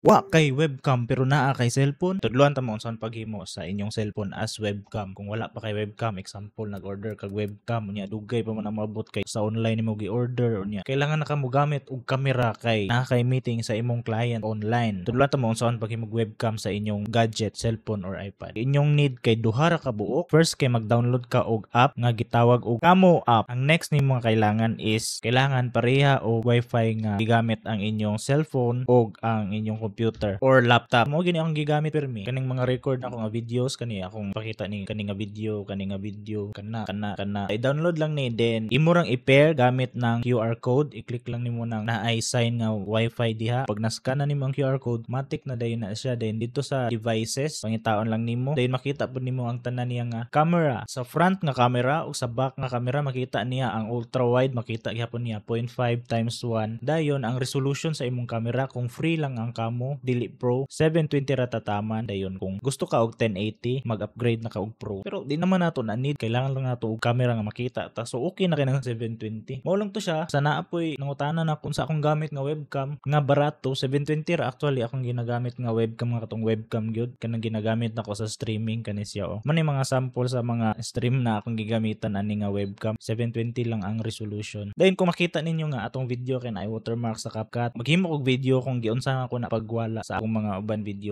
Wa kay webcam pero naa kay cellphone? Tudloan ta mo unsaon paghimo sa inyong cellphone as webcam. Kung wala pa kay webcam, example, nag-order kag webcam unya dugay pa man ang moabot kay sa online nimo gi-order, unya kailangan na ka mogamit og kamera kay naa kay meeting sa imong client online. Tudloan ta mo unsaon paghimo og webcam sa inyong gadget, cellphone or iPad. Inyong need kay duha ra ka buok. First kay mag-download ka og app nga gitawag og Camo app. Ang next nimo nga kailangan is kailangan pareha og wifi nga gigamit ang inyong cellphone og ang inyong computer or laptop. Mao gini akong gigamit permi. Kaning mga record nako nga videos, kani akong pakita ni kani nga video, kani nga video, kana kana kana. I-download lang ni, then imo rang i-pair gamit ng QR code. I-click lang nimo nang naay sign nga wifi diha. Pag na-scan na nimo ang QR code, matik na dayon na siya. Then dito sa devices, pangitaon lang nimo. Then makita pud nimo ang tanan niya nga camera. Sa front nga camera ug sa back nga camera, makita niya ang ultra wide, makita gihapon niya 0.5 times 1. Dayon ang resolution sa imong camera, kung free lang ang camo, dili pro, 720 ra tataman. Dayon kung gusto ka og 1080, mag-upgrade na ka og pro. Pero di naman nato na need, kailangan lang nato og camera nga makita ta. So okay na kay nang 720. Mao lang to siya. Sa naa poy nangutana na kung sa akong gamit nga webcam nga barato, 720 ra actually akong ginagamit nga webcam, nga katong webcam gyud kanang ginagamit nako sa streaming, kani siya oh. Man mga sample sa mga stream na akong gigamitan ani nga webcam, 720 lang ang resolution. Dayon kung makita ninyo nga atong video kay naay watermark sa CapCut, maghimo og video kung giunsa ako na pagwala sa akong mga uban video.